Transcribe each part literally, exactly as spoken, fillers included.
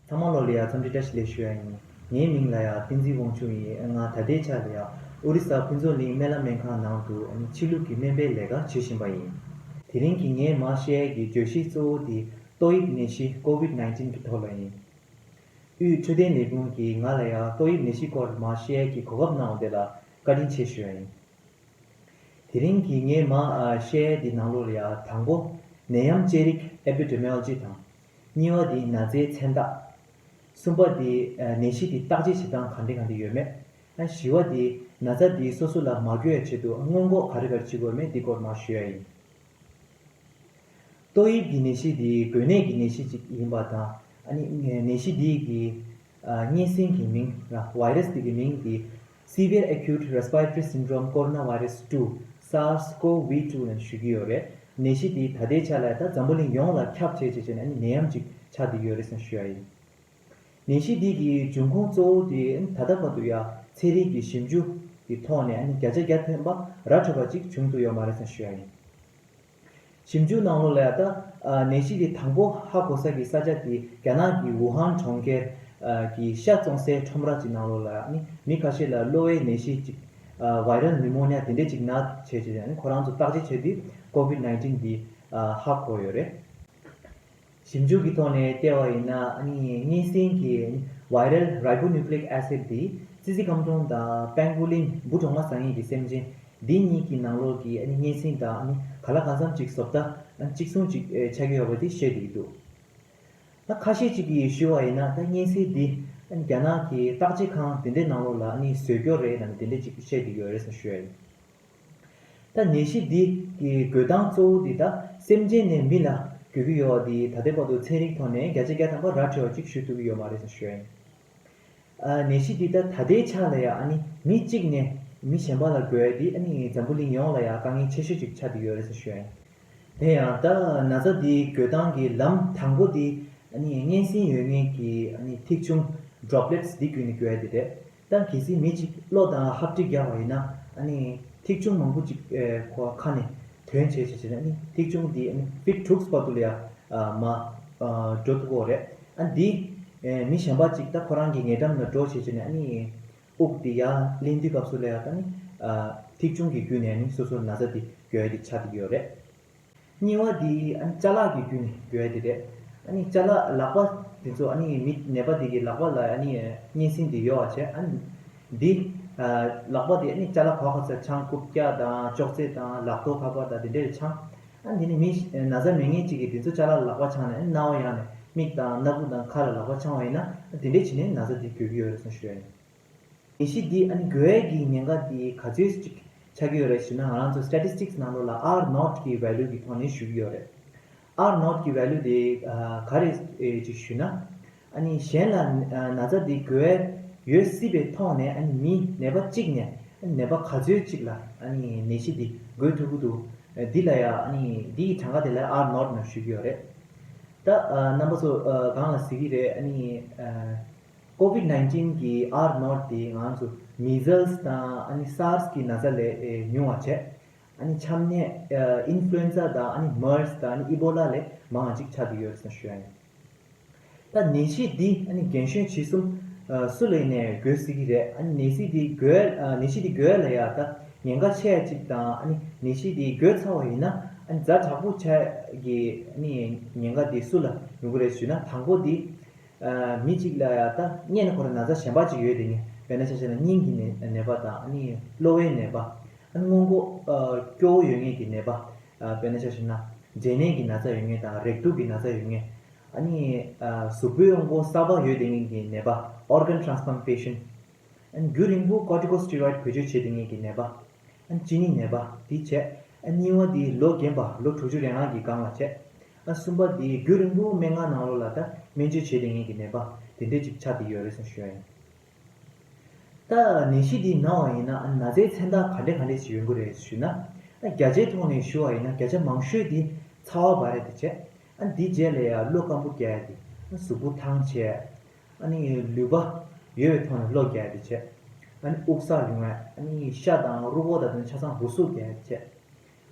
ཚང་མ་ལོ་ལ་ཡ་འཚམས་འདྲི་བཀྲ་ཤིས་བདེ་ལེགས་ཞུ་ཡ་ཡིན། ངའི་མིང་ལ་ཡ་བསྟན་འཛིན་དབང་ཕྱུག་ཡིན། ང་ད་ལྟའི་ཆ་ལ་ཡ་ཨོ་རི་ས་ཕུན་ཚོགས་གླིང་སྨན་བླ་སྨན་ཁང་ནང་དུ་ཕྱི་ལུགས་ཀྱི་སྨན་པའི་ལས་ཀ་བྱེད་བཞིན་པ་ཡིན། དེ་རིང་གི་ངས་མར་བཤད་ཡ་གི་བརྗོད་གཞི་གཙོ་བོ་དེ་ཏོག་དབྱིབས་ནད་གཞི་ཀོ་ཝིད་ནའིན་ཊིན་གྱི་ཐོག་ལ་ཡིན། དབུས་འཕྲོད་བསྟེན་ལས་ཁུངས་ཀྱིས་ང་ལ་ཡ་ཏོག་དབྱིབས་ནད་གཞི་སྐོར་མར་བཤད་ཡ་གི་གོ་སྐབས་གནང་བ་དེ་ལ་བཀའ་དྲིན་ཆེ་ཞུ་ཡ་ཡིན། དེ་རིང་གི་ངས་མར་ཨ་བཤད་ཡ་འདི་ནང་ལོགས་ལ་ཡ་དང་པོ་ནད་ཡམས་དཔྱད་རིག་ཨེ་པི་ཌེ་མི་ཡོ་ལོ་ཇི་དང་། གཉིས་པ་འདི་ན་ཚའི་མཚན་རྟགས། གསུམ་པ་འདི་ཨ་ནད་གཞི་འདི་བརྟག་དཔྱད་བྱེད་སྟངས་ག་འདྲ་ག་འདྲ་ཡོད་མེད། ཨ་བཞི་པ་འདི་ན་ཚ་འདི་སོ་སོ་ལ་མ་འགོས་ཡ་ཆེད་དུ་སྔོན་འགོག་ག་རེ་ག་རེ་བྱེད་དགོས་མེད་འདི་སྐོར་མར་ཞུ་ཡ་ཡིན། ཏོག་དབྱིབས་ཀྱི་ནད་གཞི་འདི་འགོས་ནད་ཀྱི་ནད་གཞི་ཅིག་ཡིན་པ་དང་། ཨ་ནི་ནད་གཞི་འདི་གི་ཨ་གཉན་སྲིན་གྱི་མིང་ལ་བྷའི་རེས་འདི་གི་མིང་འདི་Severe Acute Respiratory Syndrome Coronavirus two, SARS-CoV two ལབ་ཞུ་གི་ཡོད་རེད། ནད་གཞི་འདི་ད་ལྟའི་ཆ་ལ་ད་འཛམ་བུ་གླིང་ཡོངས་ལ་ཁྱབ་བྱས་བྱས་བྱས་ནས་ཨ་ནི་ནད་ཡམས་ཅིག་ཆགས་བསྡད་ཡོད་རེད་ཟེར་ཞུ་ཡ་ཡིན། ནད་གཞི་འདི་གི་འབྱུང་ཁུངས་གཙོ་བོ་དེ་ད་ལྟ་བར་དུ་ཡ་ཚན་རིག་གི་ཞིབ་འཇུག་གི་ཐོག་ནས་ཨ་ནི་བརྒྱ་ཆ་བརྒྱ་ཐམ་པ་ར་འཕྲོད་པ་ཅིག་བྱུང་ཐུབ་ཡོད་མ་རེད་ཟེར་ཞུ་ཡ་ཡིན། ཞིབ་འཇུག་ནང་ལོགས་ལ་ཡ་ད་ཨ་ནད་གཞི་དེ་དང་པོ་ཧ་གོ་ས་གི་ས་ཆ་དེ་རྒྱ་ནག་གི་ཝུ་ཧན་གྲོང་ཁྱེར་ཨ་གི་ཤ་བཙོང་སའི་ཁྲོམ་ར་ཅིག་ནང་ལོགས་ལ་ཨ་ནི་མི་ཁ་ཤས་ལ་གློ་བའི་ནད་གཞི་ཅིག་ཨ་viral pneumonia དེ་འདྲས་ཅིག་ན་བྱས་བྱས་ཨ་ནི་ཁོ་རང་ཚོ་བརྟག་དཔྱད་བྱས་དུས་ཀོ་ཝིད་ནའིན་ཊིན་འདི་ཨ་ཧ་གོ་ཡོད་རེད། ཞིབ་འཇུག་གི་ཐོག་ནས་བལྟས་པ་ཡིན་ན་ཨ་ནི་གཉན་སྲིན་གྱི་viral ribonucleic acid འདི་ཙི་ཙི་སྐམ་གྲོང་དང་པེང་གོ་ལིན་འབུ་གྲོག་མ་ཟ་མཁན་གྱི་སེམས་ཅན་འདི་གཉིས་ཀྱི་ནང་ལོགས་ཀྱི་ཨ་ནི་གཉན་སྲིན་དང་ཨ་ནི་ག་ལ་གང་འཚམ་ཅིག་བཟོ་ལྟ་གཅིག་མཚུངས་ཅིག་ཆགས་ཀྱི་ཡོད་པ་དེ་བཤད་བསྡད་ཀྱི་འདུག་ད་ཁ་ཤས་ཅིག་གིས་ཞུ་བ་ཡིན་ན་ད་གཉན་སྲིན་འདི་རྒྱ་ནག་གི་བརྟག་དཔྱད་ཁང་དེ་འདྲའི་ནང་ལོགས་ལ་ཨ་ནི་བཟོས་ཀྱི་ཡོད་རེད་ལབ་ནས་དེ་འདྲས་ཅིག་བཤད་བསྡད་ཀྱི་ཡོད་རེད་ཟེར་ཞུ་ཡ་ཡིན། ད་ནད་གཞི་འདི་གི་འགོས་སྟངས་གཙོ་བོ་འདི་ད་སེམས་ཅན་ནས་མི་ལ་འགོས་ཀྱི་ཡོད་པ་འདི་ད་ལྟའི་བར་དུ་ཚན་རིག་ཐོག་ནས་བརྒྱ་ཆ་བརྒྱ་ཐམ་པ་ར་འཕྲོད་པ་ཅིག་ཞུ་ཐུབ་ཀྱི་ཡོད་མ་རེད་ཟེར་ཞུ་ཡ་ཡིན། ཨ་ནད་གཞི་འདི་ད་ད་ལྟའི་ཆ་ལ་ཡ་ཨ་ནི་མི་གཅིག་ནས་མི་གཞན་པ་ལ་འགོས་ཡ་འདི་ཨ་ནི་འཛམ་བུ་གླིང་ཡོངས་ལ་ཡ་དཀའ་ངལ་ཆེ་ཤོས་ཅིག་ཆགས་བསྡད་ཡོད་རེད་ཟེར་ཞུ་ཡ་ཡིན། དེ་ཡང་ད་ན་ཚ་འདི་འགོས་སྟངས་ཀྱི་ལམ་དང་པོ་འདི་ཨ་ནི་གཉན་སྲིན་ཡོད་མཁན་གྱི་ཨ་ནི་ཐིག་ཆུང་droplets འདི་བརྒྱུད་ནས་འགོས་ཡ་འདི་རེད། ད་གལ་སྲིད་མི་གཅིག་གློ་དང་ཧབ་སྦྲིད་རྒྱག་པ་ཡིན་ན་ཨ་ནི་ཐིག་ཆུང་མང་པོ་ཅིག་ཨེ་ཁོ་ཁ་ནས་ཐོན་བྱས་བྱས་བྱས་ནས་ཨ་ནི་ཐིག་ཆུང་འདི་ཨ་ནི་ཕིཊ་དྲུག་བར་དུ་ལ་ཡ་ཨ་མར་ཨ་འགྲོ་ཐུབ་ཀྱི་ཡོད་རེད། ཨ་འདི་ཨེ་མི་གཞན་པ་ཅིག་ད་ཁོ་རང་གི་ཉེ་འགྲམ་ལ་འགྲོ་བྱས་བྱས་ནས་ཨ་ནི་དབུགས་འདི་ཡར་ལེན་དུས་སྐབས་སུ་ལ་ཡ་ད་ནི་ཨ་ཐིག་ཆུང་གི་བརྒྱུད་ནས་ཨ་ནི་སོ་སོར་ན་ཚ་འདི་འགོས་ཡ་འདི་ཆགས་བསྡད་ཀྱི་ཡོད་རེད། གཉིས་པ་འདི་ཨ་ནི་ཅ་ལག་གི་བརྒྱུད་ནས་འགོས་ཡ་འདི་རེད། ཨ་ནི་ཅ་ལག་ལག་པ་འདི་ཚོ་ཨ་ནི་མི་ནད་པ་འདི་གི་ལག་པ་ལ་ཨ་ནི་གཉན་སྲིན་འདི་ཡོད་པ་བྱས། ཨ་ནི་འདི་ཨ་ལག་པ་འདི་ཨ་ནི་ཅ་ལག་ག་པར་ཚུར་འཆང་། རྐུབ་བཀྱག་དང་ཅོག་ཙེ་དང་ལག་ཐོག་ཁ་པར་དང་འདི་འདྲ་རེ་འཆང་། ཨ་ནི་འདི་ནི་མི་ན་ཚ་མེད་མཁན་ཅིག་གིས་འདི་ཚོ་ཅ་ལག་ལག་པ་འཆང་ནས་ཨ་ནི་རྣ་བ་ཡང་ནས་མིག་དང་སྣ་ཁུག་དང་ཁ་ལ་ལག་པ་འཆང་བ་ཡིན་ན་ཨ་འདི་འདྲ་བྱས་ནས་ན་ཚ་འདི་འགོས་ཀྱི་ཡོད་རེད་ཟེར་ཞུ་ཡ་ཡིན། ནད་གཞི་འདི་ཨ་ནི་འགོས་ཡས་ཀྱི་ཉེན་ཁ་འདི་ག་ཚོད་ཅིག་ཆགས་ཀྱི་ཡོད་རེད་ཞུ་ན། ང་རང་ཚོ་statistics ནང་ལོགས་ལ་R naught གི་value གི་ཐོག་ནས་ཞུ་གི་ཡོད་རེད། R naught གི་value དེ་ཨ་ག་རེ་ཨེ་ཅིག་ཞུ་ན། ཨ་ནི་གཞན་ལ་ཨ་ན་ཚ་འདི་འགོས་ཡས་ཡོད་སྲིད་པའི་ཐོག་ནས་ཨ་ནི་མི་ནད་པ་གཅིག་ནས་ཨ་ནི་ནད་པ་ག་ཚོད་ཅིག་ལ་ཨ་ནི་ནད་གཞི་འདི་འགོས་ཐུབ་ཀྱི་འདུག་ཨ་འདི་ལ་ཡ་ཨ་ནི་འདི་ཡི་གྲངས་ཀ་དེ་ལ་R naught ནང་ཞུ་གི་ཡོད་རེད། ད་ཨ་རྣམ་པ་ཚོ་ཨ་སྒང་ལ་གཟིགས་ཀྱི་རེད། ཨ་ནི་ཨ་ཀོ་ཝིད་ནའིན་ཊིན་གི་R naught དེ་ང་ཚོ་measles དང་ཨ་ནི་SARS གི་ན་ཚ་ལས་ཨེ་ཉུང་བ་བྱས། ཨ་ནི་ཆམ་ནད་ཨ་influenza དང་ཨ་ནི་MERS དང་ཨ་ནི་Ebola ལས་མང་བ་ཅིག་ཆགས་ཀྱི་ཡོད་ཟེར་ཞུ་ཡ་ཡིན། ད་ནད་གཞི་འདི་ཨ་ནི་རྒན་གཞོན་ཇི་གསུམ་ཨ་སུ་ལ་ཡིན་ནའི་འགོས་སྲིད་ཀྱི་རེད། ཨ་ནི་ནད་གཞི་འདི་འགོས་ཨ་ནད་གཞི་འདི་འགོས་ལ་ཡ་ད་ཉེན་ཁ་ཆེ་ཡ་ཅིག་དང་ཨ་ནི་ནད་གཞི་འདི་འགོས་ཚར་བ་ཡིན་ན་ཨ་ནི་ཛ་དྲག་པོ་ཆགས་ཀྱི་ཨ་ནི་ཉེན་ཁ་འདི་སུ་ལ་ཡོང་གི་རེད་ཞུ་ན། དང་པོ་འདི་ཨ་མི་གཅིག་ལ་ཡ་ད་སྔོན་ནས་ཁོ་རང་ན་ཚ་གཞན་པ་ཅིག་ཡོད་དེ་ངས་དཔེར་ན་ཆ་བཞག་ན་སྙིང་གི་ནད་ནད་པ་དང་ཨ་ནི་གློ་བའི་ནད་པ། ཨ་ནི་སྔོན་འགོག་ཨ་སྐྱོ་བོ་ཡོད་མཁན་གྱི་ནད་པ། ཨ་དཔེར་ན་ཆ་བཞག་ན་འབྲས་ནད་ཀྱི་ན་ཚ་ཡོད་མཁན་དང་རེག་དུག་གི་ན་ཚ་ཡོད་མཁན། ཨ་ནི་ཨ་གཟུགས་པོའི་དབང་པོ་གསར་པ་ཡོད་དེ་མཁན་གྱི་ནད་པ། Organ transplant patient། ཨ་ནི་རྒྱུན་རིང་པོ་corticosteroid བེད་སྤྱོད་བྱེད་དེ་མཁན་གྱི་ནད་པ། ཨ་ནི་གཅིན་སྙི་ནད་པ་དེ་བྱས། ཨ་ནི་གཉིས་པ་དེ་ལོ་རྒན་པ་ལོ་དྲུག་ཅུ་རེ་ལྔ་གི་སྒང་ལ་བྱས། ཨ་གསུམ་པ་དེ་རྒྱུན་རིང་པོ་སྨན་ཁང་ནང་ལོགས་ལ་ད་སྨན་བཅོས་བྱེད་དེ་མཁན་གྱི་ནད་པ་དེ་འདྲས་ཅིག་ཆགས་བསྡད་ཡོད་རེད་ཟེར་ཞུ་ཡ་ཡིན། ད་ནད་གཞི་འདི་ན་བ་ཡིན་ན་ཨ་ན་ཚའི་མཚན་རྟགས་ག་འདྲ་ག་འདྲ་ཞིག་ཡོང་གི་རེད་ཞུས་ན། ཨ་བརྒྱ་ཆའི་ཐོག་ནས་ཞུ་བ་ཡིན་ན་བརྒྱ་ཆ་མང་ཤོས་འདི་ཚ་བ་འབར་ཡ་དེ་བྱས། ཨ་འདི་རྗེས་ལ་ཡ་གློ་སྐམ་པོ་རྒྱག་ཡ་དེ། ཨ་གཟུགས་པོ་ཐང་ཆད། ཨ་ནི་ལུད་པ་ཡོད་པའི་ཐོག་ནས་གློ་རྒྱག་ཡ་དེ་བྱས། ཨ་ནི་དབུགས་བསགས་ཡོང་ཡ། ཨ་ནི་ཤ་དང་རུས་ཁོག་དང་དེ་ཚོ་ཆ་ཚང་འུ་སུ་རྒྱག་ཡ་དེ་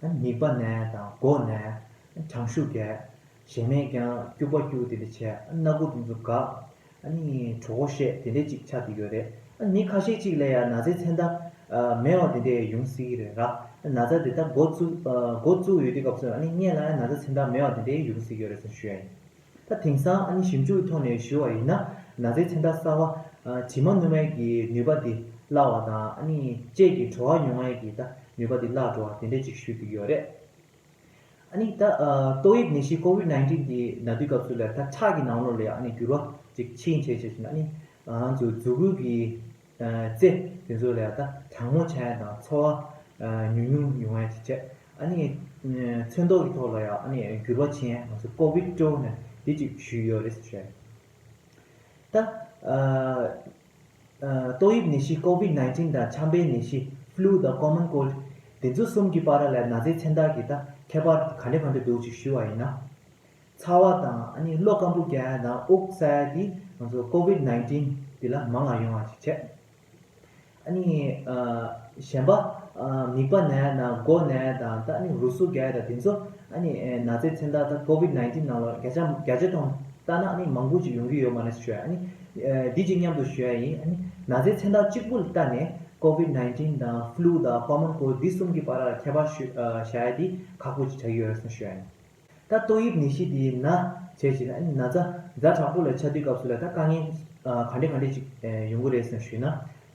བྱས། ཨ་ནི་མིད་པ་ན་ཡ་དང་མགོ་ན་ཡ། ཨ་ནི་གྲང་ཤུགས་རྒྱག་ཡ། ཞེ་མེད་ཀྱང་སྐྱུག་པ་སྐྱུག་དེ་འདྲ་བྱས། ཨ་སྣ་ཁུག་དེ་ཚོ་འགག་ཨ་ནི་གྲོད་ཁོག་བཤལ་དེ་འདྲས་ཅིག་ཆགས་བསྡད་ཡོད་རེད། ཨ་མི་ཁ་ཤས་ཅིག་ལ་ཡང་ན་ཚའི་མཚན་རྟགས་ཨ་མེད་པ་དེ་འདྲས་ཡོང་སྲིད་ཀྱི་རེད་ར། ན་ཚ་དེ་ད་འགོ་བཙུགས་ཨ་འགོ་བཙུགས་ཡོད་དུས་སྐབས་སུ་ཨ་ནི་སྔོན་ལ་ཡང་ན་ཚའི་མཚན་རྟགས་མེད་པ་དེ་འདྲས་ཡོང་སྲིད་ཀྱི་ཡོད་རེད་ཟེར་ཞུ་ཡ་ཡིན། ད་དེང་སང་ཨ་ནི་ཞིབ་འཇུག་གི་ཐོག་ནས་ཞུ་བ་ཡིན་ན། ན་ཚའི་མཚན་རྟགས་གསར་པ་ཨ་དྲི་མ་གནོན་པའི་གི་ནུས་པ་དེ་སླ་བ་དང་ཨ་ནི་ལྕེ་གི་བྲོ་བ་མྱོང་བའི་གི་ད་ནུས་པ་དེ་བརླག་འགྲོ་བ་དེ་འདྲས་ཅིག་ཞུ་གི་ཡོད་རེད། ཨ་ནི་ད་ཨ་ཏོག་དབྱིབས་ནད་གཞི་ཀོ་ཝིད་ནའིན་ཊིན་དེ་ན་དུས་སྐབས་སུ་ལ་ད་ཁྲག་གི་ནང་ལོགས་ལ་ཡང་ཨ་ནི་འགྱུར་བ་ཅིག་ཕྱིན་བྱས་བྱས་ཕྱིན་ཨ་ནི་ང་ཚོ་མཛུ་གུ་གི་ཨ་རྩེ་དེ་ཚོ་ལ་ཡང་ད་གྲང་མོ་ཆགས་ཡ་དང་ཚོར་བ་ཨ་ཉུང་ཉུང་ཡོང་ཡ་ཅིག་བྱས། ཨ་ནི་ཨ་ཚོན་མདོག་གི་ཐོག་ལ་ཡང་ཨ་ནི་འགྱུར་བ་ཕྱིན་ཡ་ང་ཚོ་ཀོ་ཝིད་ཊུ་ནས་དེ་ཅིག་ཞུས་ཡོད་རེད་ཟེར་བྱས། ད་ཨ་ཨ་ཏོག་དབྱིབས་ནད་གཞི་ཀོ་ཝིད་ནའིན་ཊིན་དང་ཆམ་པའི་ནད་གཞི་ཕུ་ལུ་དང་ཀོ་མན་ཀོལ་དེ་ཚོ་གསུམ་གྱི་བར་ལ་ན་ཚའི་མཚན་རྟགས་ཀྱི་ད་ཁྱད་པར་ག་འདྲ་ག་འདྲ་འདུག་ཅིག་ཞུ་བ་ཡིན་ན། ཚ་བ་དང་ཨ་ནི་གློ་སྐམ་པོ་རྒྱག་ཡ་དང་དབུགས་བསགས་ཡ་དེ་ང་ཚོ་ཀོ་ཝིད་ནའིན་ཊིན་དེ་ལ་མང་བ་ཡོང་བ་ཞིག་བྱས། ཨ་ནི་ཨ་གཞན་པ་ཨ་མིད་པ་ན་ཡ་དང་མགོ་ན་ཡ་དང་ད་ཨ་ནི་རུས་ཟུག་རྒྱག་ཡ་དང་དེ་ཚོ་ཨ་ནི་ཨ་ན་ཚའི་མཚན་རྟགས་ད་ཀོ་ཝིད་ནའིན་ཊིན་ནང་ལ་བརྒྱ་ཆ་བརྒྱ་ཆ་ཐོག་ལྟ་ན་ཨ་ནི་མང་པོ་ཅིག་ཡོང་གི་ཡོད་མ་རེད་ཞུ་ཡ། ཨ་ནི་ཨ་འདི་ཅིག་མཉམ་དུ་ཞུ་ཡ་ཡིན། ཨ་ནི་ན་ཚའི་མཚན་རྟགས་གཅིག་པུ་ལ་ལྟ་ནས་ཀོ་ཝིད་ནའིན་ཊིན་དང་ཕུ་ལུ་དང་ཀོ་མན་ཀོལ་འདི་གསུམ་གྱི་བར་ལ་ཁྱད་པར་ཞུ་ཨ་བཞག་ཡ་འདི་ཁག་པོ་ཅིག་ཆགས་ཀྱི་ཡོད་རེད་ཟེར་ཞུ་ཡ་ཡིན། ད་ཏོག་དབྱིབས་ནད་གཞི་འདི་ན་བྱས་ཕྱིན་ན་ན་ཚ་ཛ་དྲག་པོ་ལ་ཆགས་དུས་སྐབས་སུ་ལ་ད་དཀའ་ངལ་ཨ་ག་འདྲ་ག་འདྲ་ཅིག་ཨེ་ཡོང་གི་རེད་ཟེར་ཞུས་ན།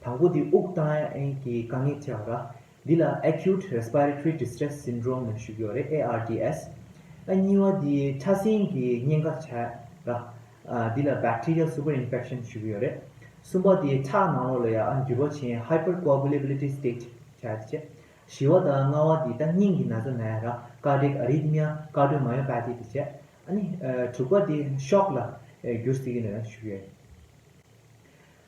དང་པོ་འདི་དབུགས་བཏང་ཡས་ཀྱི་དཀའ་ངལ་ཆེ་བ་ར། འདི་ལ་Acute Respiratory Distress Syndrome ནས་ཞུ་གི་ཡོད་རེད། ཨེ་ཨར་ཌི་ཨེས། ཨ་གཉིས་པ་འདི་ཕྲ་སྲིན་གྱི་གཉན་ཁ་ཆགས་ར། ཨ་འདི་ལ་Bacterial Superinfection ཞུ་གི་ཡོད་རེད། གསུམ་པ་འདི་ཁྲག་ནང་ལོགས་ལ་ཡང་ཨ་འགྱུར་བ་ཕྱིན་Hypercoagulability State ཆགས་ཏེ་བྱས། བཞི་བ་དང་ལྔ་བ་འདི་ད་སྙིང་གི་ན་ཚ་ན་ཡ་ར། Cardiac Arrhythmia, Cardiomyopathy དེ་བྱས། ཨ་ནི་ཨ་དྲུག་པ་འདི་ཤོག་ལ་ཨ་འགྱུར་སྲིད་ཀྱི་ནི་ར་ཞུ་གི་ཡོད།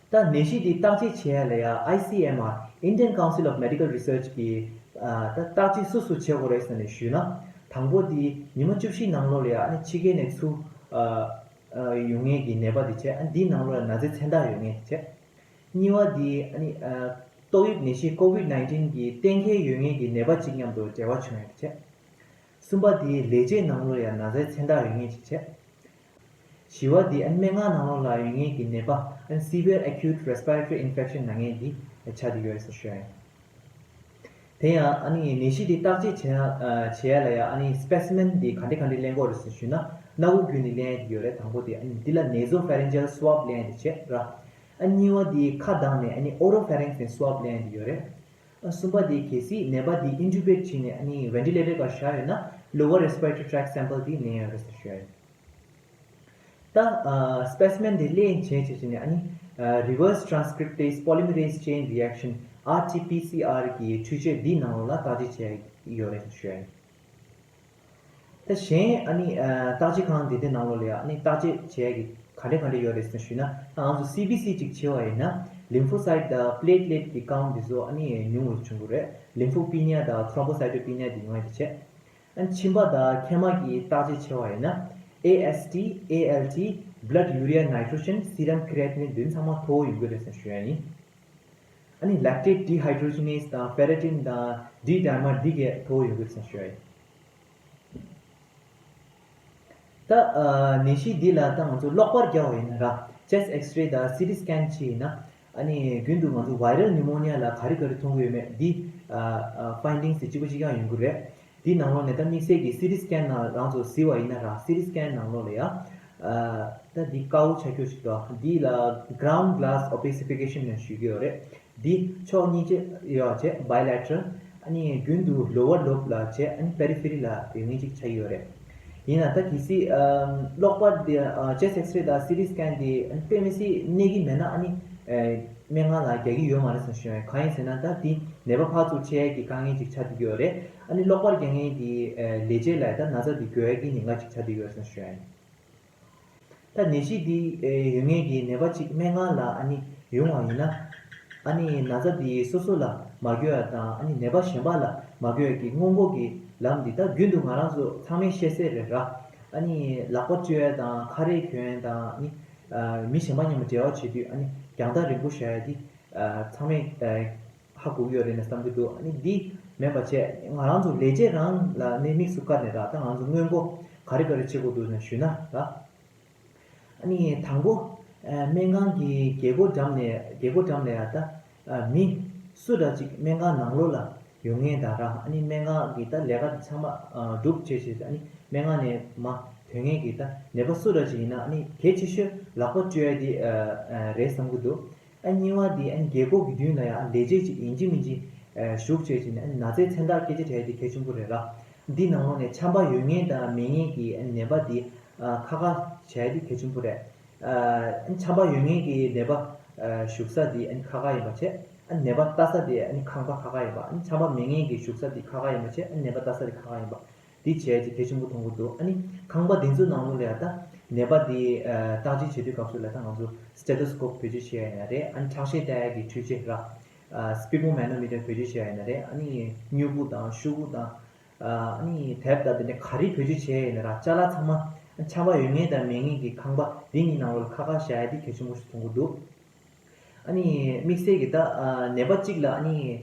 ད་ནད་གཞི་འདི་བརྟག་དཔྱད་བྱེད་ཡ་ལ་ཡ་ཨའི་སི་ཨེམ་ཨར། Indian Council of Medical Research གི་ཨ་ད་བརྟག་དཔྱད་སུ་སུ་བྱེད་དགོས་རེད་ཟེར་ནས་ཞུས་ན། དང་པོ་འདི་ཉི་མ་བཅུ་བཞི་ནང་ལོགས་ལ་ཡ་ཨ་ནི་ཕྱི་རྒྱལ་ནས་ཚུར་ཨ་ཨ་ཡོང་མཁན་གྱི་ནད་པ་དེ་བྱས། ཨ་འདིའི་ནང་ལོགས་ལ་ན་ཚའི་མཚན་རྟགས་ཡོད་མཁན་དེ་བྱས། གཉིས་པ་འདི་ཨ་ནི་ཨ་ཏོག་དབྱིབས་ནད་གཞི་ཀོ་ཝིད་ནའིན་ཊིན་གྱི་གཏན་འཁེལ་ཡོད་མཁན་གྱི་ནད་པ་གཅིག་མཉམ་དུ་འབྲེལ་བ་བྱུང་ཡོད་པ་བྱས། གསུམ་པ་འདི་ལས་བྱེད་ནང་ལོགས་ལ་ཡང་ན་ཚའི་མཚན་རྟགས་ཡོད་མཁན་ཅིག་བྱས། བཞི་པ་འདི་ཨ་ནི་སྨན་ཁང་ནང་ལོགས་ལ་ཡོད་མཁན་གྱི་ནད་པ་ཨ་ནི་Severe Acute Respiratory Infection ན་མཁན་འདི་ཆགས་ཀྱི་ཡོད་རེད་ཟེར་ཞུ་ཡ་ཡིན། དེ་ཡང་ཨ་ནི་ནད་གཞི་འདི་བརྟག་དཔྱད་བྱེད་ཡ་ཨ་བྱེད་ཡ་ལ་ཡང་ཨ་ནི་སི་པེ་སི་མེན་འདི་ག་འདྲ་ག་འདྲ་ལེན་དགོས་རེད་ཟེར་ཞུས་ན། སྣ་བུག་བརྒྱུད་ནས་ལེན་ཡ་འདི་ཡོད་རེད། དང་པོ་དེ་ཨ་ནི་འདི་ལ་Nasopharyngeal Swab ལེན་ཡ་འདི་བྱས་ར། ཨ་གཉིས་པ་འདི་ཁ་གདངས་ནས་ཨ་ནི་Oropharynx ནས་Swab ལེན་ཡ་འདི་ཡོད་རེད། ཨ་གསུམ་པ་འདི་གལ་སྲིད་ནད་པ་འདི་Intubate བྱས་ནས་ཨ་ནི་Ventilator སྒང་བཞག་ཡོད་ན་Lower Respiratory Tract Sample འདི་ལེན་ཡ་ཡོད་རེད་ཟེར་ཞུ་ཡ་ཡིན། ད་ཨ་སི་པེ་སི་མེན་དེ་ལེན་བྱས་བྱས་བྱས་ནས་ཨ་ནི་ཨ་Reverse Transcriptase Polymerase Chain Reaction R T P C R གི་འཕྲུལ་ཆས་འདིའི་ནང་ལོགས་ལ་བརྟག་དཔྱད་བྱས་ཡོད་རེད་ཞུ་ཡ་ཡིན། ད་གཞན་ཨ་ནི་ཨ་བརྟག་དཔྱད་ཁང་འདི་འདྲའི་ནང་ལོགས་ལ་ཡང་ཨ་ནི་བརྟག་དཔྱད་བྱས་ཡ་གི་ག་འདྲ་ག་འདྲ་ཡོད་རེད་ཟེར་ཞུས་ན། ད་ང་ཚོ་སི་བི་སི་ཅིག་བྱས་པ་ཡིན་ན་Lymphocyte དང་Platelet གི་count འདི་ཚོ་ཨ་ནི་ཉུང་རུ་བྱུང་གི་རེད། Lymphopenia དང་Thrombocytopenia འདི་ཡོང་ཡ་དེ་བྱས། ཨ་ནི་མཆིན་པ་དང་མཁལ་མ་གི་བརྟག་དཔྱད་བྱས་པ་ཡིན་ན། A S T, A L T, blood urea nitrogen, serum creatinine འདི་ཚང་མ་མཐོ་བོ་ཡོང་གི་རེད་ཟེར་ཞུ་ཡ་ཡིན། ཨ་ནི་Lactate dehydrogenase དང་Ferritin དང་D dimer འདི་གས་མཐོ་བོ་ཡོང་གི་རེད་ཟེར་ཞུ་ཡ་ཡིན། ད་ཨ་ནད་གཞི་འདི་ལ་ད་ང་ཚོ་གློག་པར་རྒྱག་པ་ཡིན་ན་ར། Chest X-ray དང་སི་ཊི་སི་ཀེན་བྱས་ཡིན་ན། ཨ་ནི་རྒྱུན་དུ་ང་ཚོ་viral pneumonia ལ་ག་རེ་ག་རེ་མཐོང་གི་ཡོད་མེད་འདི་ཨ་ཨ་findings དེ་གཅིག་པ་གཅིག་རྐྱང་ཡོང་གི་རེད། འདི་ནང་ལོགས་ནས་ད་དམིགས་བསལ་གྱི་སི་ཊི་སི་ཀེན་ནང་རང་ཚོ་གཟིགས་པ་ཡིན་ན་ར། སི་ཊི་སི་ཀེན་ནང་ལོགས་ལ་ཡ་ཨ་ད་འདི་དཀར་པོ་ཆགས་ཀྱོག་ཅིག་འདུག་འདི་ལ་ground glass opacification ནས་ཞུ་གི་ཡོད་རེད། འདི་ཕྱོགས་གཉིས་ཅན་ཡོད་བྱས་bilateral། ཨ་ནི་རྒྱུན་དུ་lower lobe ལ་བྱས་ཨ་ནི་periphery ལ་ཡོད་མཁན་ཅིག་ཆགས་ཀྱི་ཡོད་རེད། ཡིན་ན་ད་གལ་སྲིད་ཨམ་གློག་པར་འདི་ཨ་chest X-ray དང་སི་ཊི་སི་ཀེན་འདི་ཨ་ནི་དཔེ་མི་སྲིད་གནས་ཀྱི་མེད་ན་ཨ་ནི་ཨ་སྨན་ཁང་ལ་རྒྱག་གི་ཡོད་མ་རེད་ཟེར་ཞུ་ཡ་ཡིན། གང་ཡིན་ཟེར་ན་ད་འདི་ནད་པ་ཕར་ཚུར་ཁྱེར་ཡ་གི་དཀའ་ངལ་ཅིག་ཆགས་བསྡད་ཀྱི་ཡོད་རེད། ཨ་ནི་གློག་པར་རྒྱག་མཁན་གྱི་ཨ་ལས་བྱེད་ལ་ད་ན་ཚ་འདི་འགོས་ཡ་གི་ཉེན་ཁ་ཅིག་ཆགས་བསྡད་ཀྱི་ཡོད་རེད་ཟེར་ཞུ་ཡ་ཡིན། ད་ནད་གཞི་འདི་ཨེ་ཡོད་མཁན་གྱི་ནད་པ་གཅིག་སྨན་ཁང་ལ་ཨ་ནི་ཡོང་བ་ཡིན་ན། ཨ་ནི་ན་ཚ་འདི་སོ་སོ་ལ་མ་འགོས་པ་དང་ཨ་ནི་ནད་པ་གཞན་པ་ལ་མ་འགོས་པའི་གི་སྔོན་འགོག་གི་ལམ་འདི་ད་རྒྱུན་དུ་ང་རང་ཚོ་ཚང་མས་ཤེས་གསལ་རེད་ར། ཨ་ནི་ལག་པ་བཀྲུ་ཡ་དང་ཁ་རས་གྱོན་ཡ་དང་ཨ་ནི་ཨ་མི་གཞན་པ་མཉམ་དུ་འབྲེལ་བ་བྱེད་དུས་ཨ་ནི་རྒྱང་ཐག་རིང་པོ་བཞག་ཡ་འདི་ཨ་ཚང་མས་ཨ་ཧ་གོ་གི་ཡོད་རེད་ན་བསམ་གྱི་འདུག་ཨ་ནི་འདི་མེད་པ་བྱས་ང་རང་ཚོ་ལས་བྱེད་རང་ལ་ནི་དམིགས་སུ་བཀར་ནས་ར། ད་ང་ཚོ་སྔོན་འགོག་ག་རེ་ག་རེ་བྱེད་དགོས་འདུག་ན་ཞུས་ན་ར། ཨ་ནི་དང་པོ་ སྨན་ཁང་གི་རྒྱལ་སྒོ་འགྲམ་ནས་རྒྱལ་སྒོ་འགྲམ་ལ་ཡང་ད་མི་སུ་འདྲ་ཅིག་སྨན་ཁང་ནང་ལོགས་ལ་ཡོང་མཁན་དང་ར། ཨ་ནི་སྨན་ཁང་གི་ད་ལས་ཀ་ཚང་མ་གྲུབ་བྱས་བྱས། ཨ་ནི་སྨན་ཁང་ནས་མར་ཐོན་མཁན་གྱི་ད་ནད་པ་སུ་འདྲ་ཅིག་ཡིན་ན། ཨ་ནི་གལ་ཆེ་ཤོས་ལག་པ་བཀྲུ་ཡ་དེ་རེད་བསམ་གྱི་འདུག་ཨ་གཉིས་པ་དེ་ཨ་ནི་རྒྱལ་སྒོ་གི་མདུན་ལ་ཡང་ལས་བྱེད་ཅིག་ཡིན་གཅིག་མིན་གཅིག་བཞུགས་བྱས་བྱས་ནས། ཨ་ནི་ན་ཚའི་མཚན་རྟགས་སྐད་ཆ་དྲིས་ཡ་དེ་གལ་ཆེན་པོ་རེད་ར། འདི་ནང་ལོགས་ནས་ཆམ་པ་ཡོད་མཁན་དང་མེད་མཁན་གྱི་ཨ་ནི་ནད་པ་དེ་ཁ་ཁ་བྱས་ཡ་དེ་གལ་ཆེན་པོ་རེད། ཨ་ཆམ་པ་ཡོད་མཁན་གྱི་ནད་པ་ཨ་བཞུགས་ས་དེ་ཨ་ནི་ཁ་ཁ་ཡིན་པ་བྱས། ཨ་ནི་ནད་པ་ལྟ་ས་དེ་ཨ་ནི་ཁང་པ་ཁ་ཁ་ཡིན་པ། ཨ་ནི་ཆམ་པ་མེད་མཁན་གྱི་བཞུགས་ས་དེ་ཁ་ཁ་ཡིན་པ་བྱས། ཨ་ནི་ནད་པ་ལྟ་ས་དེ་ཁ་ཁ་ཡིན་པ། འདི་བྱས་ཏེ་གལ་ཆེན་པོ་མཐོང་གི་འདུག་ཨ་ནི་ཁང་པ་འདི་ཚོའི་ནང་ལོགས་ལ་ཡང་ད་ནད་པ་འདི་ཨ་བརྟག་དཔྱད་བྱེད་དུས་སྐབས་སུ་ལ་ད་ང་ཚོ་སི་ཊེ་ཊོ་སི་ཀོབ་བེད་སྤྱོད་བྱེད་ཡ་ཡིན་ན་རེད། ཨ་ནི་ཁྲག་ཤེད་ལྟ་ཡ་གི་འཕྲུལ་ཆས་ར། ཨ་སི་པི་གོ་མེ་ནོ་མི་ཊར་བེད་སྤྱོད་བྱེད་ཡ་ཡིན་ན་རེད། ཨ་ནི་མྱུ་གུ་དང་ཤོག་གུ་དང་། ཨ་ནི་དེབ་དང་དེ་འདྲ་ག་རེ་བེད་སྤྱོད་བྱས་ཡིན་ན་ར། ཅ་ལག་ཚང་མ་ཆམ་པ་ཡོད་མཁན་དང་མེད་མཁན་གྱི་ཁང་པ་འདི་གཉིས་ནང་ལོགས་ལ་ཁ་ཁ་བཞག་ཡ་དེ་གལ་ཆེན་པོ་ཞིག་མཐོང་གི་འདུག་ཨ་ནི་དམིགས་བསལ་གྱི་ད་ཨ་ནད་པ་གཅིག་ལ་ཨ་ནི་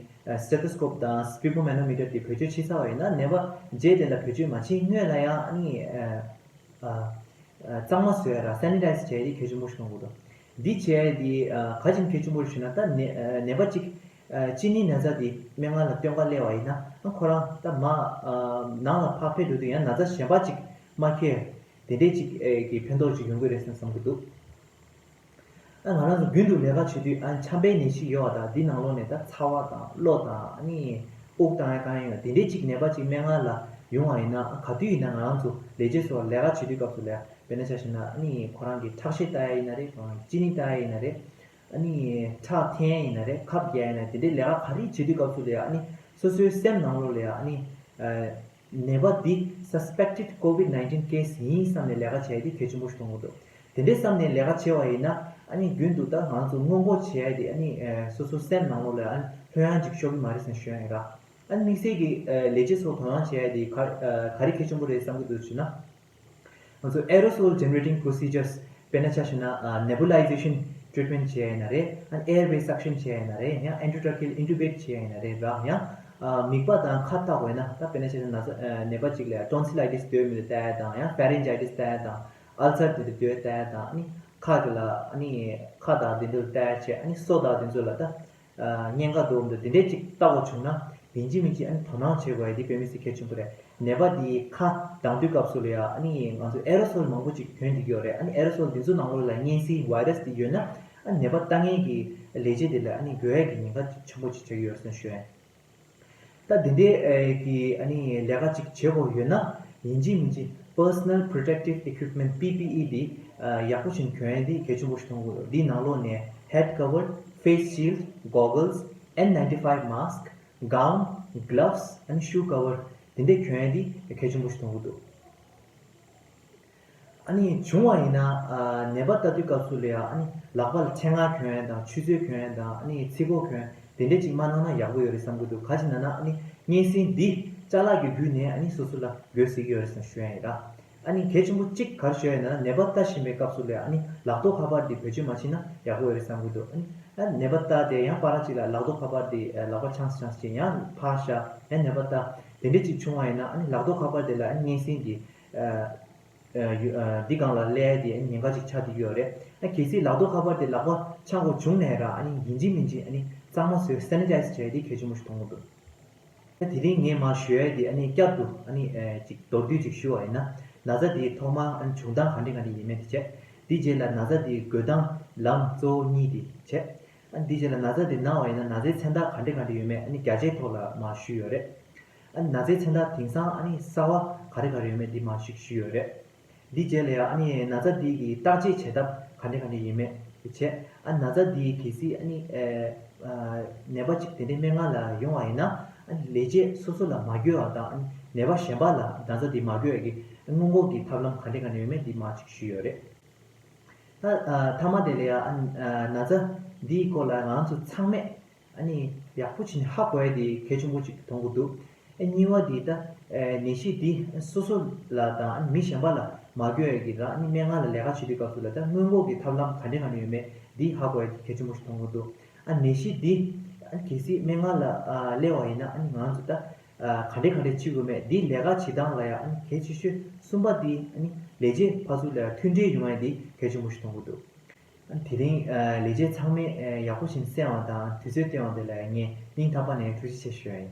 ཨ་སི་ཊེ་ཊོ་སི་ཀོབ་དང་སི་པི་གོ་མེ་ནོ་མི་ཊར་དེ་བེད་སྤྱོད་བྱེད་ཚར་བ་ཡིན་ན། ནད་པ་རྗེས་དེ་ལ་བེད་སྤྱོད་མ་བྱེད་སྔོན་ལ་ཡང་ཨ་ནི་ཨ་ཨ་ཨ་གཙང་མ་བཟོ་ཡ་ར། སེ་ནི་ཊའི་ཛི་བྱས་ཏེ་གལ་ཆེན་པོ་ཞིག་མཐོང་གི་འདུག་འདི་བྱས་ཏེ་ཨ་ག་ཅིག་གལ་ཆེན་པོ་རེད་ཞུ་ན། ད་ནད་ཨ་ནད་པ་གཅིག་ཨ་གཅིན་སྙི་ན་ཚ་འདི་སྨན་ཁང་ལ་སྟོན་ག་སླེབས་པ་ཡིན་ན། ཨ་ཁོ་རང་ད་མར་ཨ་ནང་ལ་ཕར་ཕེབས་འགྲོ་དུས་ཡང་ན་ཚ་གཞན་པ་གཅིག་མ་འཁྱེར་དེ་འདྲས་གཅིག་ཨེ་གི་ཕན་ཐོགས་ཅིག་ཡོང་གི་རེད་བསམ་བསམ་གི་འདུག་ཨ་ང་རང་ཚོ་རྒྱུན་དུ་ལས་ཀ་བྱེད་དུས་ཨ་ཆམ་པའི་ནད་གཞི་ཡོད་པ་དང་། འདི་ནང་ལོགས་ནས་ད་ཚ་བ་དང་གློ་དང་ཨ་ནི་དབུགས་བཏང་ཡ་བཏང་ཡ་ཡོད། དེ་འདྲའི་ཅིག་ནད་པ་ཅིག་སྨན་ཁང་ལ་ཡོང་བ་ཡིན་ན། ཨ་ག་དུས་ཡིན་ན་ང་རང་ཚོ་ལས་བྱེད་ཚོ་ལས་ཀ་བྱེད་དུས་སྐབས་སུ་ལ་དཔེར་ན་ཆ་བཞག་ན། ཨ་ནི་ཁོ་རང་གི་ཁྲག་ཤེད་ལྟ་ཡ་ཡིན་ན་རེད། ཁོ་རང་གི་གཅིན་སྙི་ལྟ་ཡ་ཡིན་ན་རེད། ཨ་ནི་ཁྲག་འཐེན་ཡ་ཡིན་ན་རེད། ཁབ་རྒྱག་ཡ་ཡིན་ན། དེ་འདྲའི་ལས་ཀ་ག་རེ་བྱེད་དུས་སྐབས་སུ་ལ་ཡ། ཨ་ནི་སོ་སོའི་སེམས་ནང་ལོགས་ལ་ཡ་ཨ་ནི་ཨ་ནད་པ་འདི་སཱ་སི་པེག་ཊེཌ་ཀོ་ཝིཌ་ནའིན་ཊིན་ཀེ་སི་ཡིན་བསམ་ནས་ལས་ཀ་བྱས་ཏེ་གལ་ཆེན་པོ་ཞིག་མཐོང་གི་འདུག་དེ་འདྲས་བསམ་ནས་ལས་ཀ་བྱས་པ་ཡིན་ན། ཨ་ནི་རྒྱུན་དུ་ད་ང་ཚོ་སྔོན་འགོག་བྱས་ཏེ། ཨ་ནི་ཨ་སོ་སོ་སེམས་ནང་ལོགས་ལ་ཨ་ནི་ལྷོད་ཡངས་ཅིག་ཤོར་གི་མ་རེད་ཟེར་ཞུ་ཡ་ཡིན་ར། ཨ་ནི་དམིགས་བསལ་གྱི་ཨ་ལས་བྱེད་ཚོ་དོ་སྣང་བྱས་ཏེ་ག་ཨ་ག་རེ་གལ་ཆེན་པོ་རེད་བསམ་གྱི་འདུག་ཞུ་ན། ང་ཚོ་aerosol generating procedures དཔེར་ན་ཆ་བཞག་ན། ཨ་ནེ་བུ་ལའི་ཛེ་ཤན་ཊི་རི་ཊི་མེན་ཊི་བྱས་ཡིན་ན་རེད། ཨ་ནི་ཨེར་ཝེ་སག་ཤན་བྱས་ཡིན་ན་རེད། ཡང་ཨེན་ཊྲོ་ཊྲ་ཁེ་ཨིན་ཊུ་བེཊ་བྱས་ཡིན་ན་རེད་ར། ཡང་ཨ་མིད་པ་དང་ཁ་བལྟ་དགོས་ན། ད་དཔེར་ན་ཆ་བཞག་ན་ན་ཚ་ཨ་ནད་པ་གཅིག་ལ་ཊོན་སི་ལའི་ཊི་སི་དེ་ཡོད་མེད་ལ་བལྟ་ཡ་དང་། ཡང་ཕེ་རིན་ཇའི་ཊི་སི་བལྟ་ཡ་དང་། ཨལ་སར་དེ་འདྲ་དེ་བལྟ་ཡ་དང་། ཨ་ནི་ཁ་དེ་ལ་ཨ་ནི་ཁ་དང་དེ་འདྲ་ལ་བལྟ་ཡ་བྱས། ཨ་ནི་སོ་དང་དེ་ཚོ་ལ་ད་ཨ་གཉན་ཁ་འདུག་འདུག་དེ་འདྲས་ཅིག་ལྟ་དགོས་བྱུང་ན། ཡིན་གཅིག་མིན་གཅིག་ཨ་ནི་དོ་སྣང་བྱེད་དགོས་ཡ་དེ་དཔེ་མི་སྲིད་གལ་ཆེན་པོ་རེད། ནད་པ་དེའི་ཁ་གདངས་དུས་སྐབས་སུ་ལ་ཡ་ཨ་ནི་ང་ཚོ་ཨེ་རོ་སོལ་མང་པོ་ཅིག་ཐོན་བསྡད་ཀྱི་ཡོད་རེད། ཨ་ནི་ཨེ་རོ་སོལ་དེ་ཚོ་ནང་ལོགས་ལ་གཉན་སྲིན་བྷའི་རས་དེ་ཡོད་ན། ཨ་ནི་ནད་པ་ལྟ་མཁན་གྱི་ལས་བྱེད་དེ་ལ་ཨ་ནི་འགོས་ཡ་གི་ཉེན་ཁ་ཆེན་པོ་ཅིག་ཆགས་ཀྱི་ཡོད་རེད་ཟེར་ཞུ་ཡ་ཡིན། ད་འདི་འདྲའི་ཨེ་གི་ཨ་ནི་ལས་ཀ་ཅིག་བྱེད་དགོས་ཡོད་ན། ཡིན་གཅིག་མིན་གཅིག་Personal Protective Equipment པི་པི་ཨི་འདི་ཨ་ཡག་པོ་ཞིག་གྱོན་ཡ་འདི་གལ་ཆེན་པོ་ཞིག་མཐོང་གི་འདུག་འདིའི་ནང་ལོགས་ནས་head cover, face shield, goggles, N ninety five mask, gown, gloves and shoe cover དེ་འདྲ་གྱོན་ཡ་འདི་གལ་ཆེན་པོ་ཞིག་མཐོང་གི་འདུག་ཨ་ནི་བྱུང་བ་ཡིན་ན། ཨ་ནད་པ་ལྟ་དུས་སྐབས་སུ་ལ་ཡ་ཨ་ནི་ལག་པ་ལ་ཁྲག་ངར་གྱོན་ཡ་དང་། ཆུ་ཚོད་གྱོན་ཡ་དང་། ཨ་ནི་ཚིགས་ཁོག་གྱོན་ཡ་དེ་འདྲ་ཅིག་མ་གནང་ན་ཡག་པོ་ཡོད་རེད་བསམ་གྱི་འདུག་ག་ཅི་ན་ན་ཨ་ནི་གཉན་སྲིན་འདི་ཅ་ལག་གི་བརྒྱུད་ནས་ཨ་ནི་སོ་སོ་ལ་འགོས་སྲིད་ཀྱི་ཡོད་རེད་ཟེར་ཞུ་ཡ་ཡིན་ར། ཨ་ནི་གལ་ཆེན་པོ་གཅིག་ག་རེ་ཞུ་ཡ་ཡིན་ན། ནད་པ་ལྟ་བཞིན་པའི་སྐབས་སུ་ལ་ཡ་ཨ་ནི་ལག་ཐོགས་ཁ་པར་འདི་བེད་སྤྱོད་མ་བྱེད་ན་ཡག་པོ་ཡོད་རེད་བསམ་གྱི་འདུག་ཨ་ནི་ཨ་ནད་པ་ལྟ་དེ་ཡང་བར་གཅིག་ལ་ལག་ཐོགས་ཁ་པར་འདི་ཨ་ལག་པ་འཆང་སི་འཆང་སི་བྱས། ཡང་ཕར་བཞག་ཡང་ནད་པ་ལྟ་དེ་འདྲ་ཅིག་བྱུང་བ་ཡིན་ན། ཨ་ནི་ལག་ཐོགས་ཁ་པར་དེ་ལ་ཨ་ནི་གཉན་སྲིན་གྱི་ཨ་ཨ་ཡོ་ཨ་འདི་སྒང་ལ་སླེབས་ཡ་དེ་ཉེན་ཁ་ཅིག་ཆགས་བསྡད་ཡོད་རེད། ཨ་གལ་སྲིད་ལག་ཐོགས་ཁ་པར་དེ་ལག་པ་འཆང་དགོས་བྱུང་ནའི་ར། ཨ་ནི་ཡིན་གཅིག་མིན་གཅིག་ཨ་ནི་གཙང་མ་བཟོས་སེ་ནི་ཊའི་ཛི་བྱས་ཡ་དེ་གལ་ཆེན་པོ་ཞིག་མཐོང་གི་འདུག་ཨ་དེ་རིང་ངས་མར་ཞུ་ཡ་དེ་ཨ་ནི་བསྐྱར་དུ་ཨ་ནི་ཨ་ཅིག་མདོར་བསྡུས་ཅིག་ཞུ་བ་ཡིན་ན། ན་ཚ་དེ་ཐོག་མར་ཨ་ནི་བྱུང་སྟངས་ག་འདྲ་ག་འདྲ་ཡིན་མིན་དེ་བྱས། དེའི་རྗེས་ལ་ན་ཚ་དེ་འགོས་སྟངས་ལམ་གཙོ་བོ་གཉིས་དེ་བྱས། ཨ་ནི་དེའི་རྗེས་ལ་ན་ཚ་དེ་ན་བ་ཡིན་ན་ན་ཚའི་མཚན་རྟགས་ག་འདྲ་ག་འདྲ་ཡོད་མེད་ཨ་ནི་བརྒྱ་ཆའི་ཐོག་ལ་མར་ཞུས་ཡོད་རེད། ཨ་ནི་ན་ཚའི་མཚན་རྟགས་དེང་སང་ཨ་ནི་གསར་བ་ག་རེ་ག་རེ་ཡོད་མེད་འདི་མར་ཞིག་ཞུས་ཡོད་རེད། འདིའི་རྗེས་ལ་ཡང་ཨ་ནི་ན་ཚ་འདི་གི་བརྟག་དཔྱད་བྱེད་ཐབས་ག་འདྲ་ག་འདྲ་ཡོད་མེད་འདི་བྱས། ཨ་ན་ཚ་འདི་གལ་སྲིད་ཨ་ནི་ཨ་ཨ་ནད་པ་གཅིག་དེ་འདྲའི་སྨན་ཁང་ལ་ཡོང་བ་ཡིན་ན། ཨ་ནི་ལས་བྱེད་སོ་སོ་ལ་མ་འགོས་པ་དང་། ཨ་ནི་ནད་པ་གཞན་པ་ལ་ན་ཚ་འདི་མ་འགོས་པའི་གི་སྔོན་འགོག་གི་ཐབས་ལམ་ག་འདྲ་ག་འདྲ་ཡོད་མེད་འདི་མར་ཅིག་ཞུས་ཡོད་རེད། ད་ཨ་མཐའ་མ་དེ་ལ་ཡང་ཨ་ཨ་ན་ཚ་འདིའི་སྐོར་ལ་ང་ཚོ་ཚང་མས་ཨ་ནི་ཡག་པོ་བྱས་ནས་ཧ་གོ་ཡ་དེ་གལ་ཆེན་པོ་ཅིག་མཐོང་གི་འདུག་ཨ་གཉིས་པ་དེ་ད་ཨ་ནད་གཞི་འདི་སོ་སོ་ལ་དང་ཨ་ནི་མི་གཞན་པ་ལ་མ་འགོས་ཡ་གི་ར། ཨ་ནི་སྨན་ཁང་ལ་ལས་ཀ་བྱེད་དུས་སྐབས་སུ་ལ་ད་སྔོན་འགོག་གི་ཐབས་ལམ་ག་འདྲ་ག་འདྲ་ཡོད་མེད་འདི་ཧ་གོ་ཡ་དེ་གལ་ཆེན་པོ་ཞིག་མཐོང་གི་འདུག་ཨ་ནད་གཞི་འདི་ཨ་གལ་སྲིད་སྨན་ཁང་ལ་ཨ་སླེབས་པ་ཡིན་ན། ཨ་ནི་ང་ཚོ་ད་ཨ་ག་འདྲ་ག་འདྲ་བྱེད་དགོས་མེད་འདི་ལས་ཀ་བྱེད་སྟངས་ལ་ཡང་ཨ་ནི་གལ་ཆེ་ཤོས་གསུམ་པ་འདི་ཨ་ནི་ལས་བྱེད་ཕར་ཚུར་ལ་ཡང་མཐུན་སྒྲིལ་ཡོང་ཡ་འདི་གལ་ཆེན་པོ་ཞིག་མཐོང་གི་འདུག་དེ་རིང་ལས་བྱེད་ཚང་མས་ཡག་པོ་ཞིག་གསན་པ་དང་དུས་ཚོད་བཏོན་པ་དེ་ལ་ངས་སྙིང་ཐག་པ་ནས་ཐུགས་རྗེ་ཆེ་ཞུ་ཡ་ཡིན།